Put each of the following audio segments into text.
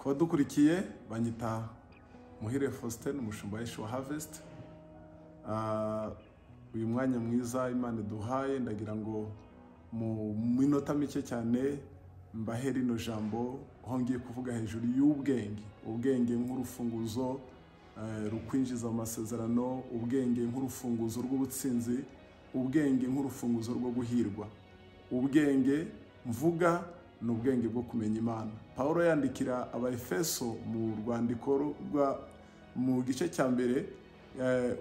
Ku badukurikiye, banyita Muhire Faustin, umushumba wa Yeshua Harvest. Uyu mwanya mwiza Imana iduhaye, ndagira ngo mu minota mike cyane mbahe rino jambo, aho ngiye kuvuga hejuru y'ubwenge. Ubwenge nk'urufunguzo rukwinjiza mu masezerano, ubwenge nk'urufunguzo rw'ubutsinzi, ubwenge nk'urufunguzo rwo guhirwa. Ubwenge mvuga ni ubwenge bwo kumenya Imana. Pawulo yandikira Abaefeso mu rwandiko rwa mu gice cya mbere,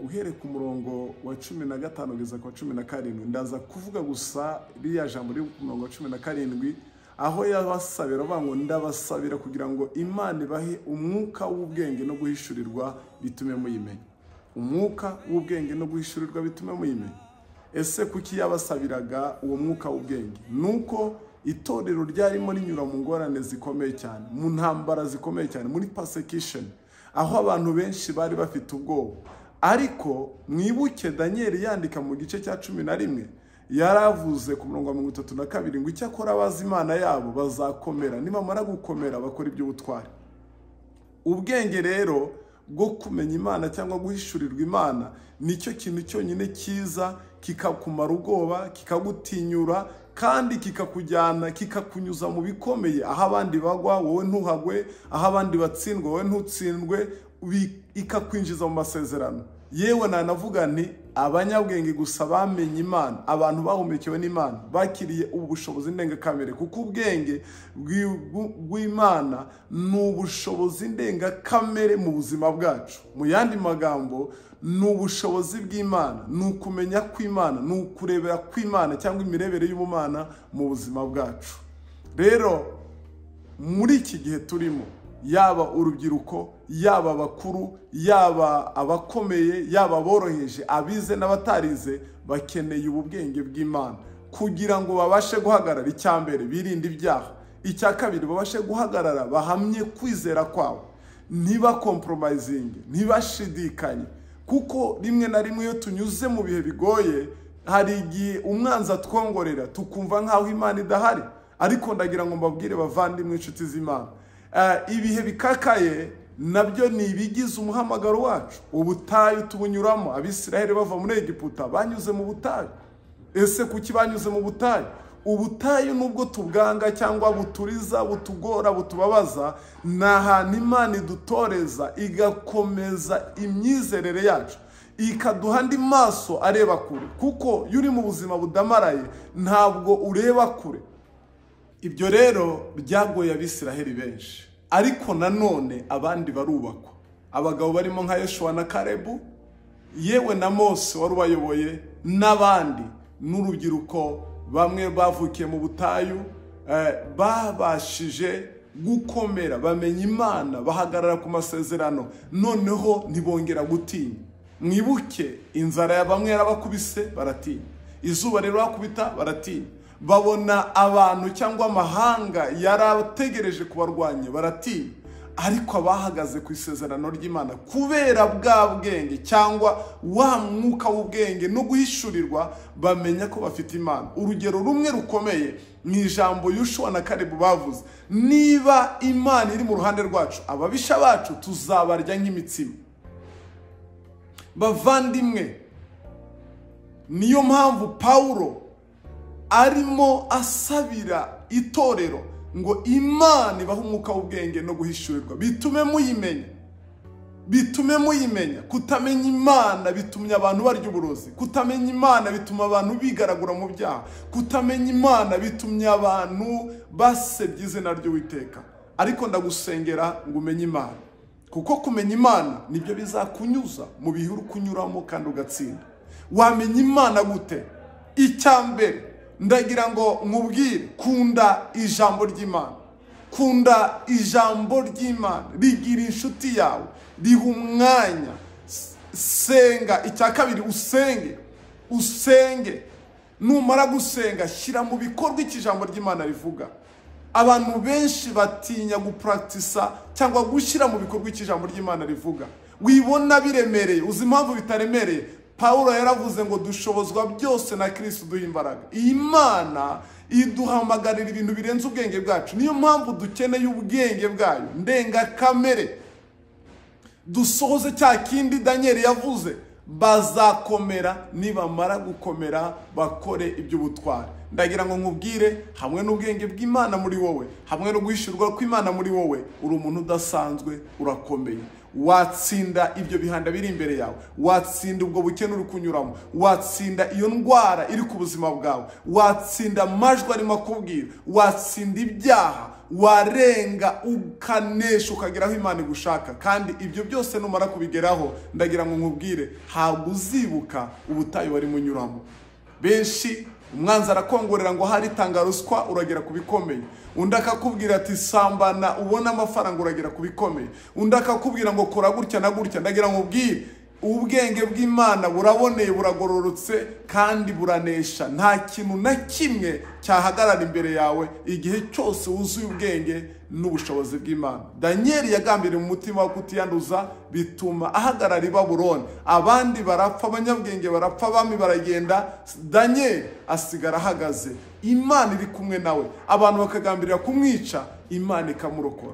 uhereye ku murongo wa 15 kugeza ku wa 17, ndaza kuvuga gusa ririya jambo riri ku murongo wa 17, aho yabasabira avuga ngo ndabasabira kugira ngo Imana ibahe umwuka w'ubwenge no guhishurirwa bitume muyimenya. Umwuka w'ubwenge no guhishurirwa bitume muyimenya. Ese kuki yabasabiraga uwo mwuka w'ubwenge? Nuko itorero ryarimo rinyura mu ngorane zikomeye cyane, mu ntambara zikomeye cyane, muri persecution, aho abantu benshi bari bafite ubwoba. Ariko mwibuke Daniel yandika mu gice cya 11, yaravuze ku murongo wa 32 ngo icyakora abazi Imana yabo bazakomera, nibamara gukomera bakora iby'ubutwari. Ubwenge rero bwo kumenya Imana cyangwa guhishurirwa Imana nicyo kintu cyonyine cyiza, kikakumara ubwoba, kikagutinyura, kandi kikakujyana, kikakunyuza mu bikomeye, aho abandi bagwa wowe ntuhagwe, aho abandi batsindwa wowe ntutsindwe, ikakwinjiza mu masezerano. Yewe nanavuga nti abanyabwenge gusa bamenye Imana, abantu bahumekewe n'Imana, bakiriye ubushobozi ndengakamere, kuko ubwenge bw'Imana ni ubushobozi ndengakamere mu buzima bwacu. Mu yandi magambo, ni ubushobozi bw'Imana, ni ukumenya kw'Imana, ni ukurebera kw'Imana cyangwa imirebere y'ubumana mu buzima bwacu. Rero muri iki gihe turimo, yaba urubyiruko, yaba abakuru, yaba abakomeye, yaba aboroheje, abize n'abatarize, bakeneye ubu bwenge bw'Imana kugira ngo babashe guhagarara. Icya mbere, birinde ibyaha. Icya kabiri, babashe guhagarara bahamye kwizera kwabo, ntibakompromisinge, ntibashidikanye, kuko rimwe na rimwe iyo tunyuze mu bihe bigoye, hari igihe umwanzi atwongorera tukumva nk'aho Imana idahari. Ariko ndagira ngo mbabwire bavandimwe, inshuti z'Imana, ibihe bikakaye nabyo ni ibigize umuhamagaro wacu. Ubutayu tubunyuramo. Abisiraheli bava muri Egiputa banyuze mu butayu. Ese kuki banyuze mu butayu? Ubutayu nubwo tubwanga cyangwa buturiza, butugora, butubabaza, ni ahantu Imana idutoreza, igakomeza imyizerere yacu, ikaduha andi maso areba kure. Kuko iyo uri mu buzima budamaraye ntabwo ureba kure. Ibyo rero byagoye Abisiraheli benshi, ariko nanone abandi barubakwa. Abagabo barimo nka Yoshua na Kalebu, yewe na Mose wari ubayoboye, n'abandi n'urubyiruko bamwe bavukiye mu butayu, babashije gukomera, bamenya Imana, bahagarara ku masezerano, noneho ntibongera gutinya. Mwibuke inzara ya bamwe yarabakubise baratinya, izuba rero bakubita baratinya, babona abantu cyangwa amahanga yarategereje kubarwanya baratinya. Ariko abahagaze ku isezerano ry'Imana kubera bwa bwenge cyangwa wa mwuka w'ubwenge no guhishurirwa, bamenya ko bafite Imana. Urugero rumwe rukomeye ni ijambo Yoshua na Kalebu bavuze: niba Imana iri mu ruhande rwacu, ababisha bacu tuzabarya nk'imitsima. Bavandimwe, niyo mpamvu Pawulo arimo asabira itorero ngo Imana ibahe umwuka w'ubwenge no guhishurirwa bitume muyimenya, bitume muyimenya. Kutamenya Imana bitumye abantu barya uburozi, kutamenya Imana bituma abantu bigaragura mu byaha, kutamenya Imana bitumye abantu basebya izina ry'Uwiteka. Ariko ndagusengera ngo umenye Imana, kuko kumenya Imana nibyo bizakunyuza mu bihe uri kunyuramo kandi ugatsinda. Wamenya Imana gute? Icya mbere, ndagira ngo nkubwire, kunda ijambo ry'Imana. Kunda ijambo ry'Imana, rigira inshuti yawe, riha umwanya, senga. Icya kabiri, usenge, usenge. Numara gusenga, shyira mu bikorwa icyo ijambo ry'Imana rivuga. Abantu benshi batinya gupractisa cyangwa gushyira mu bikorwa icyo ijambo ry'Imana rivuga. Wibona biremereye, uzi impamvu bitaremereye? Pawulo yaravuze ngo dushobozwa byose na Kristo duha imbaraga. Imana iduhamagarira ibintu birenze ubwenge bwacu. Niyo mpamvu dukeneye ubwenge bwayo ndengakamere, dusohoze cya kindi Daniel yavuze, bazakomera nibamara gukomera bakore iby'ubutwari. Ndagira ngo nkubwire, hamwe n'ubwenge bw'Imana muri wowe, hamwe no guhishurwa kw'Imana muri wowe, uri umuntu udasanzwe, urakomeye. Watsinda ibyo bihanda biri imbere yawe, watsinda ubwo bukene uri kunyuramo, watsinda iyo ndwara iri ku buzima bwawe, watsinda amajwi arimo akubwira, watsinda ibyaha, warenga ukanesha ukageraho Imana igushaka. Kandi ibyo byose numara kubigeraho, ndagira ngo nkubwire, ntabwo uzibuka ubutayu warimo unyuramo. Benshi umwanzi arakongorera ngo hari tanga ruswa uragera ku bikomeye, undi akakubwira ati sambana ubona amafaranga uragera ku bikomeye, undi akakubwira ngo kora gutya na gutya. Ndagira ngo ubwire, ubwenge bw'Imana buraboneye, buragororotse kandi buranesha. Nta kintu na kimwe cyahagarara imbere yawe igihe cyose wuzuye ubwenge n'ubushobozi bw'Imana. Daniel yagambiriye mu mutima wo kutiyanduza, bituma ahagarara i Babuloni. Abandi barapfa, abanyabwenge barapfa, abami baragenda, Daniel asigara ahagaze. Imana iri kumwe nawe. Abantu bakagambirira kumwica, Imana ikamurokora.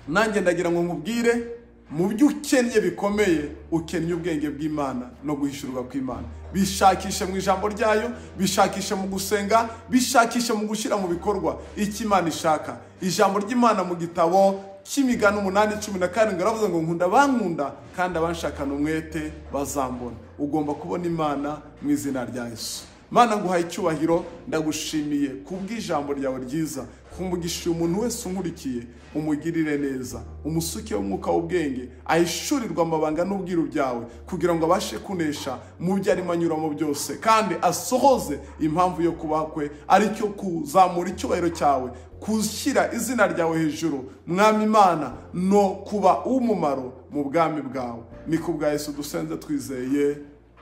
Nanjye ndagira ngo nkubwire, mu byo ukennye bikomeye, ukennye ubwenge bw'Imana no guhishurwa kw'Imana. Bishakishe mu ijambo ryayo, bishakishe mu gusenga, bishakishe mu gushyira mu bikorwa icyo Imana ishaka. Ijambo ry'Imana mu gitabo cy'Imigani 8:17 aravuze ngo nkunda abankunda kandi abanshakana umwete bazambona. Ugomba kubona Imana mu izina rya Yesu. Mana, nguhaye icyubahiro, ndagushimiye kubw'ijambo ryawe ryiza. Kumbugisha umuntu wese unkurikiye, umugirire neza, umusuke w'umwuka w'ubwenge, ahishurirwa amabanga n'ubwiru byawe, kugira ngo abashe kunesha mu byo arimo anyuramo byose, kandi asohoze impamvu yo kubaho kwe, aricyo kuzamura icyubahiro cyawe, gushyira izina ryawe hejuru, Mwami Imana, no kuba umumaro mu bwami bwawe. Ni ku bwa Yesu dusenze twizeye,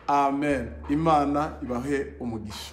amen. Imana ibahe umugisha.